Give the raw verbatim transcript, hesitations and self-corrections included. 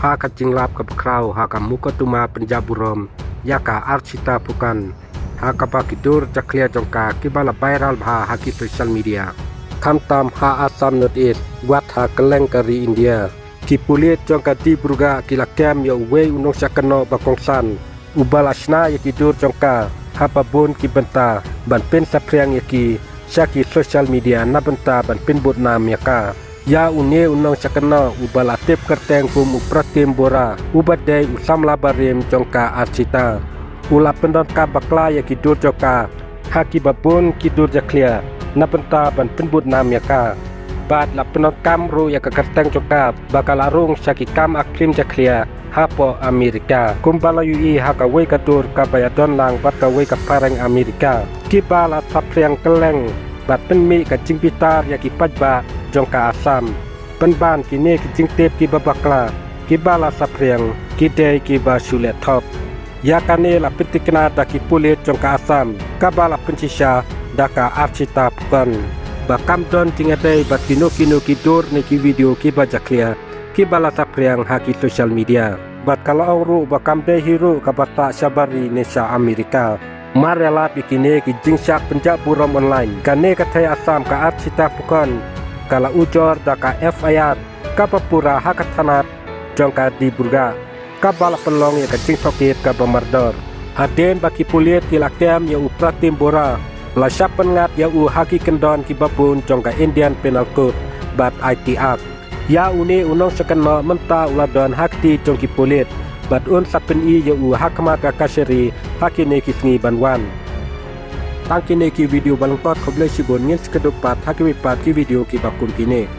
Ha ka jinglap kaba khraw ha ka mukotduma pynjah burom ïa ka Archita Phukan, ha kaba ki dur jakhlia jong ka kiba la viral bha ha ki social media. Khamtam ha Assam North East, wat ha kylleng ka ri India, ki pulit jong ka Dibrugarh ki la kem ïa uwei u nongshah kynnoh ba kongsan uba la shna ïa ki dur jong ka ha ba bun ki bynta ban pynsaphriang ïa ki sha ki social media na bynta ban pynbud nam ïa ka. Ïa une u nongshah kynnoh uba la tip kyrteng kum u Pratim Bora, uba dei u samla barim jong ka Archita, u la pyndonkam bakla ïa ki dur jong ka ha kiba bun ki dur jakhlia na bynta ban pynbud nam ïa ka. Bad la pyndonkam ruh ïa ka kyrteng jong ka ba ka la rung sha ki kam akhlim jakhlia hapoh Amerika. Kumba la ïohi ha kawei ka dur kaba ïadon lang bad kawei ka phareng Amerika, kiba la saphriang kylleng bad pynmih ka jingbitar ïa ki paidbah jong ka Assam pynban kine ki jingtip kiba bakla kiba la saphriang ki dei kiba shu leh thok. Ïa kane la pyntikna da ki pulit jong ka Assam kaba la pynshisha da ka Archita Phukan ba kam don jingïadei bad kino kino ki dur ne ki video kiba jakhlia kiba la saphriang ha ki social media. Bad ka la ong ruh ba kam dei hi ruh kaba sah shabar ri ne sha Amerika. Mar ïalap ïa kine ki jingshah pynjah burom online, kane ka thei Assam ka Archita Phukan ka la ujor da ka F I R kaba pura ha ka thana jong ka Dibrugarh, kaba la pynlong ïa ka jingtohkit kaba mardor. Hadien ba ki pulit ki la kem ïa u Pratim Bora, la shah pynngat ïa u ha ki kyndon kiba bun jong ka Indian Penal Code bad I T Act. Ïa une u nongshah kynnoh mynta u la don ha kti jong ki pulit bad un sa pyni ïa u ha khmat ka kashari ha kine ki sngi ban wan. Tang kine ki video ba lyngkot, khublei shibun, ngin sa ïakynduh pat ha kiwei pat ki video kiba kum kine.